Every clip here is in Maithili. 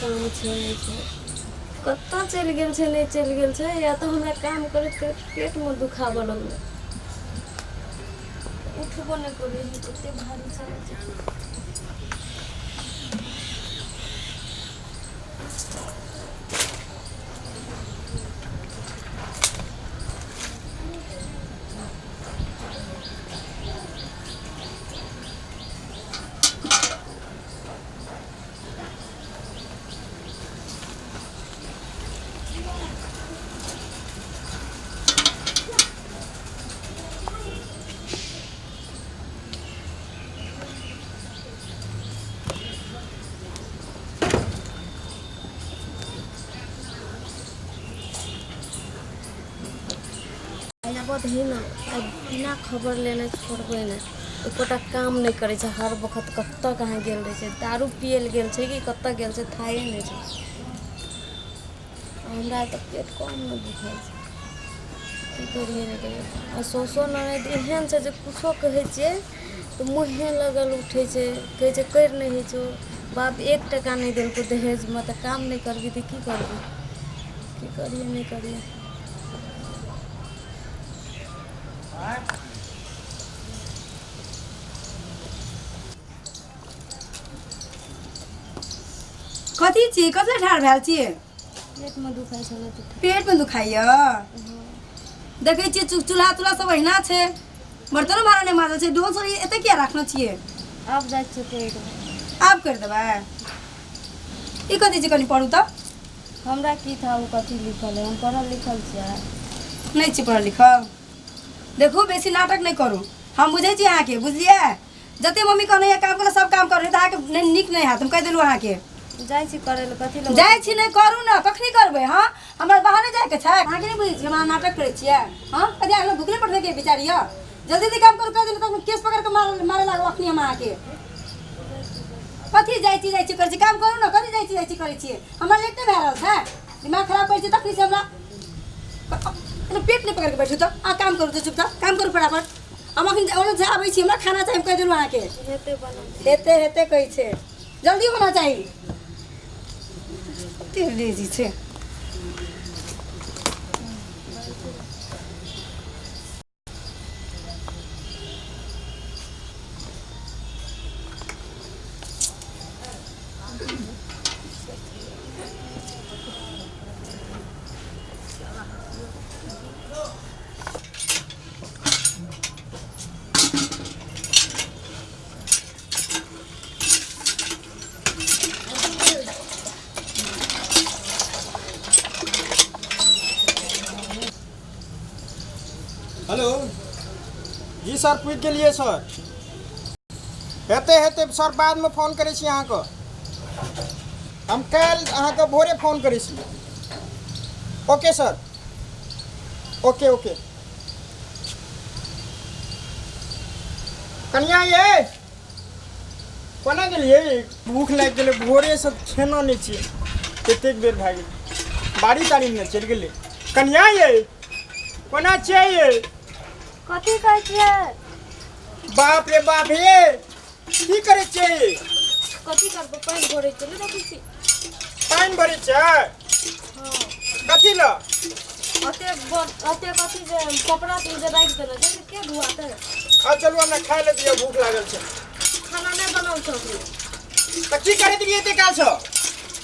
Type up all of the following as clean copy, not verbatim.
काम छै नहि छै कतऽ चलि गेल छै नहि चलि गेल छै या तऽ हमरा काम करैत करैत पेटमे दुखाबऽ लगलै उठबो नहि करै छै एते भारी छै। आबऽ दही ने आइ बिना खबर लेने छोड़बै नहि एकोटा काम नहि करै छै हर बखत कतऽ कहाँ गेल रहै छै दारू पियै लए गेल छै कि कतऽ गेल छै थाहे नहि छै हमरा तऽ पेट कम नहि दुखाइ छै की करियै नहि करियै आ सौसो ननदि एहन छै जे किछो कहै छियै तऽ मुँहे लगल उठै छै कहै छै करि नहि होइ छौ बाप एक टाका नहि देलकौ दहेजमे तऽ काम नहि करबही तऽ की करबही की करियै नहि करियै कथी छी कथी लए ठाढ़ भेल छियै पेटमे दुखाइ छलै तऽ पेटमे दुखाइया देखै छियै चूल्हा तुल्हा सब अहिना छै बर्तनो भाड़ा नहि माजल छै डोल सब एते किया राखने छियै आब जाइ छियै करि देबै। आब करि देबै ई कथी छै कनि पढ़ू तऽ हमरा की था ओ कथी लिखल है हम पढ़ल लिखल छियै नहि छी पढ़ल लिखल देखू बेसी नाटक नहि करू हम बुझै छी अहाँके बुझलियै जते मम्मी कहने यऽ काम करू सब काम करू नहि तऽ अहाँके नहि नीक नहि हैत हम कहि देलहुँ अहाँके जाइ छी करै लए कथी लए जाइ छी नहि करू ने कखनी करबै हँ हमरा बाहर नहि जाइके छै अहाँके नहि बुझै छी हम अहाँ नाटक करै छियै हँ कथी अहाँ भुखले पठबैके विचार यऽ जल्दी जल्दी काम करू कहि देलहुँ तऽ केस पकड़ि कऽ मारे मारे लागब अखनी हम अहाँके कथी जाइ छी जाइ छी करै छी काम करू ने कथी जाइ छी जाइ छी करै छियै हमरा लेट नहि भए रहल छै दिमाग खराब करै छी तखनी से हमरा एना पेट नहि पकड़ि कऽ बैठू तऽ अहाँ काम करू तऽ चुपचाप काम करू फटाफट हम अखन ओने से आबै छी हमरा खाना चाही हम कहि देलहुँ अहाँके हेतै बनल हेतै हेतै कहै छै जल्दी होना चाही कते लेजी छै हेलो जी सर पुछि गेलियै सर हेतै हेतै सर बादमे फोन करै छी अहाँके हम काल्हि अहाँके भोरे फोन करै छी ओके सर ओके ओके कनिया ये कोना गेलियै भूख लागि गेलै भोरेसँ खेना नहि छियै कतेक बेर भए गेलै बाड़ी ताड़ीमे ने चलि गेलै कनिया ये कोना छियै ये कथी कहै छियै बाप रे बाप हे की करै छियै कथी करबै पानि भरै छियै नहि देखै छी पानि भरै छियै हँ कथी लए अतेक बड़ अतेक अथी जे कपड़ा तुम जे राखि देने छै से के धुआतै आ चलू हमरा खाय लए दिअ भूख लागल छै खाना नहि बनल छौ अभी तऽ की करैत रहियै एते कालसँ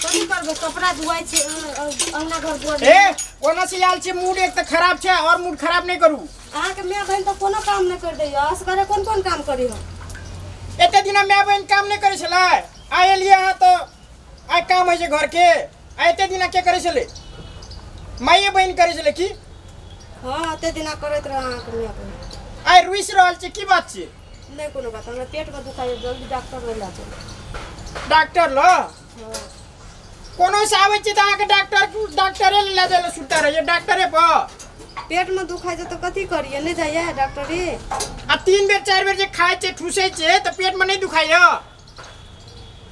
कथी करबै कपड़ा धुआइ छै अङ्गना घर दुआर ए कोना से आयल छी मूड एक तऽ खराब छै और मूड खराब नहि करू अहाँके माय बहिन तऽ कोनो काम नहि करि दैया असगरे कोन कोन काम करी हम एते दिना माय बहिन काम नहि करै छलै आइ एलियै अहाँ तऽ आइ काम होइ छै घरके आ एते दिना के करै छलै माइए बहिन करै छलै की हँ एते दिना करैत रह अहाँके माय बहिन आइ रुसि रहल छी की बात छै नहि कोनो बात हमरा पेटमे दुखाइए जल्दी डॉक्टर लग लए चलू डॉक्टर ल हँ कोनो से आबै छी तऽ अहाँके डॉक्टर डॉक्टरे लए जाइ लए सुविधा रहैए डॉक्टरे पर पेटमे दुखाइ छै तऽ कथी करियै नहि जाइए डॉक्टरी आ तीन बेर चारि बेर जे खाइ छै ठूसै छै तऽ पेटमे नहि दुखाइए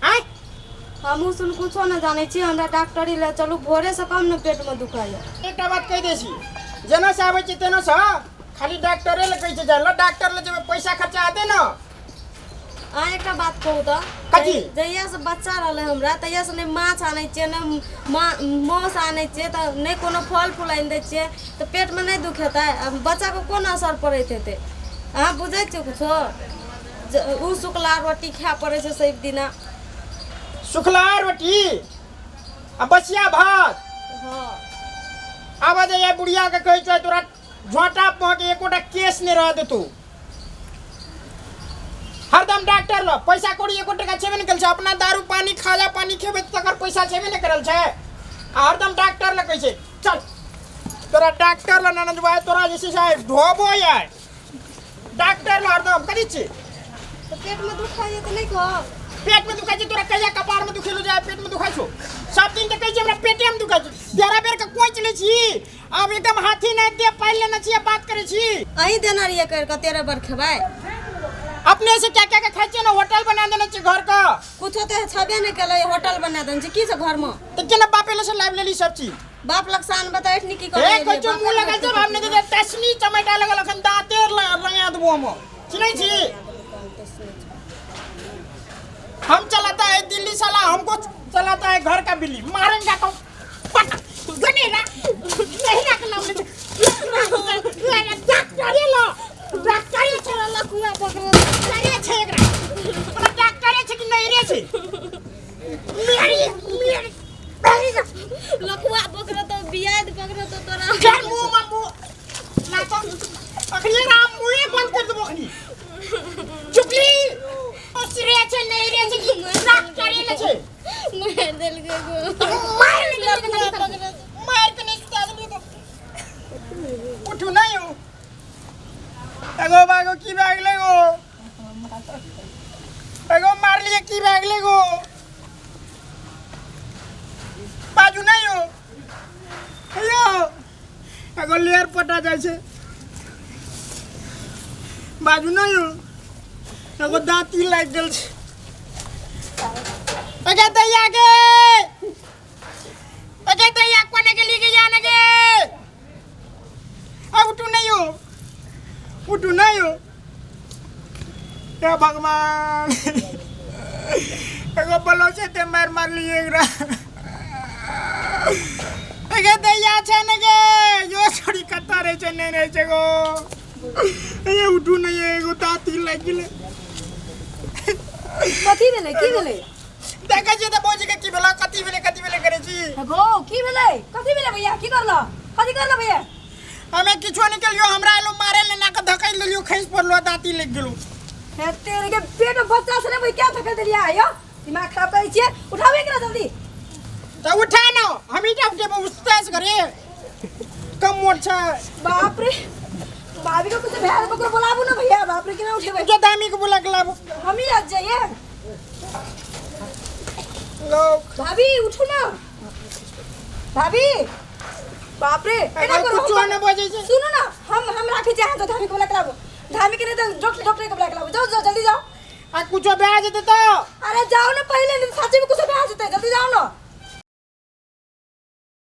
आँय हमहूँ सुन कुछो नहि जानै छी हमरा डॉक्टरी लए चलू भोरेसँ कम ने पेटमे दुखाइए एकटा बात कहि दै छी जेना से आबै छै तेना से खाली डॉक्टरे लए कहै छै जाइ लए डॉक्टर लए जेबै पैसा खर्चा हेतै ने अहाँ एकटा बात कहू तऽ। कथी? जहियासँ बच्चा रहलै हमरा तहियासँ नहि माछ आनै छियै, नहि मांस आनै छियै, तऽ नहि कोनो फल फूल आनि दै छियै, तऽ पेटमे नहि दुखेतै? आ बच्चाके कोन असर पड़ैत हेतै? अहाँ बुझै छियै कुछो? जे ओ सुखला रोटी खाय पड़ै छै सब दिना। सुखला रोटी आ बसिया भात। हँ। आब जे बुढ़िया के कहै छै तोरा झोंटा पहुँच एकोटा केस नहि रह देतौ। हरदम डॉक्टर ल पैसा कौड़ी एको टका छेबे नहि करै छै। अपना दारू पानी खाजा पानी खेबै तऽ तकर पैसा छेबे नहि करल छै, आ हरदम डॉक्टर ल कहै छै चल तोरा डॉक्टर ल ननद भाई, तोरा जे छै से ढोबो आय डॉक्टर ल हरदम करै छी। तऽ पेटमे दुखाइए तऽ नहि कहब? पेट में दुखाइ छै तोरा? कहिया कपार में दुखेलो जाय पेट में दुखाइ छौ? सब दिन तऽ कहै छै हमरा पेटे में दुखाइ छै। 13 बेर के कोचि लै छी, आब एकदम हाथी नहि दे पानि लेने छी आ बात करै छी। अहीं देने रहियै करि कऽ 13 बेर खेबै। अपने से क्या क्या के खाइ छियै ने, होटल बना देने छी घर के। कुछो तऽ छेबे नहि केलै, होटल बना देने छी। की छै घरमे? तऽ केना बापे ले से लाबि लेली सब चीज? बाप लग सान बता एठनी की हे करै? कचो मुँह लगल जब हम नहि देते तसनी चमेटा लगल, अखन दाँते रंगा देबो हम। चिन्है छी? हम चलाता है दिल्ली साला, हमको चलाता है घर का बिल्ली। मारेंगे तो पटा नहीं ना, नहीं ना के नाम ले डॉक्टरे लो, डॉक्टरे छै, लखुआ पकड़ल डॉक्टरे छै एकरा। ओकरा डॉक्टरे छै कि नहीं रे छै? मेरी मेरी मेरी लखुआ पकड़त, बियाद पकड़त तोरा। चल मुंह में मुंह ना तो अखनी राम मुंहे बंद कर देबो अखनी। चुपली ओसरे छै नहीं रे छै कि डॉक्टरे ले छै? मारि देलकै गो। मार लखुआ पकड़त। मार के नहीं सुता देलियो तो उठू नहीं हो। एगो बागो की भए गेलै गो? एगो मारलिए की भए गेलै गो? बाजू नहीं हो यौ। एगो लेयर पटा जाइ छै। बाजू नहीं हो। एगो दाँती लागि गेल छै। अगे दैया गे, अगे दैया कोने गेली गे? या ने गे, आ उठू नहीं हो, उठू नहीं हो। हे भगवान, एगो बलौसे ते मारि मारलियै एकरा। अगे दैया छै ने गे? यो छोड़ी कतऽ रहै छै? नहि रहै छै गो। ए उठू नहीं, एगो दाँती लागि गेलै। कथी भेलै? की भेलै? देखै छियै तऽ भौजी के की भेलै, कथी भेलै, कथी भेलै करै छी। गो की भेलै? कथी भेलै भैया? की करलो? कथी करलो भैया? हमे किछो नहीं केलियो, हमरा एलो मारे ले ना के धकेल देलियो, खसि पड़लो, दाँती लागि गेलो। हे तेरे के पेट में बच्चा से ने क्या धकेल देलिया? आयो दिमाग खराब करै छियै। उठाबै एकरा जल्दी। तऽ उठा न, हम ईटा उठेबो उस्तास करे कम मोट छै। बाप रे, भाभी के कुछ भैया ककरो बोलाबू ना भैया। बाप रे, केना उठेबै? जो दामी के बोला के लाबू। हम ही आज जाइए। लोग भाभी उठू ना भाभी। बाप रे, एना अगर करू, कुछो हम नहि बजै छै। सुनू ना, हम राखै छी अहाँ तो धामी के बोला के लाबू। धामी के नहीं तो डॉक्टर डॉक्टर के बोला के लाबू। जाओ जाओ, जल्दी जाओ। आ कुछो भए जेतै तऽ? अरे जाओ ना पहले, नहीं तो सच्ची में कुछ भए जेतै। जल्दी जाओ ना।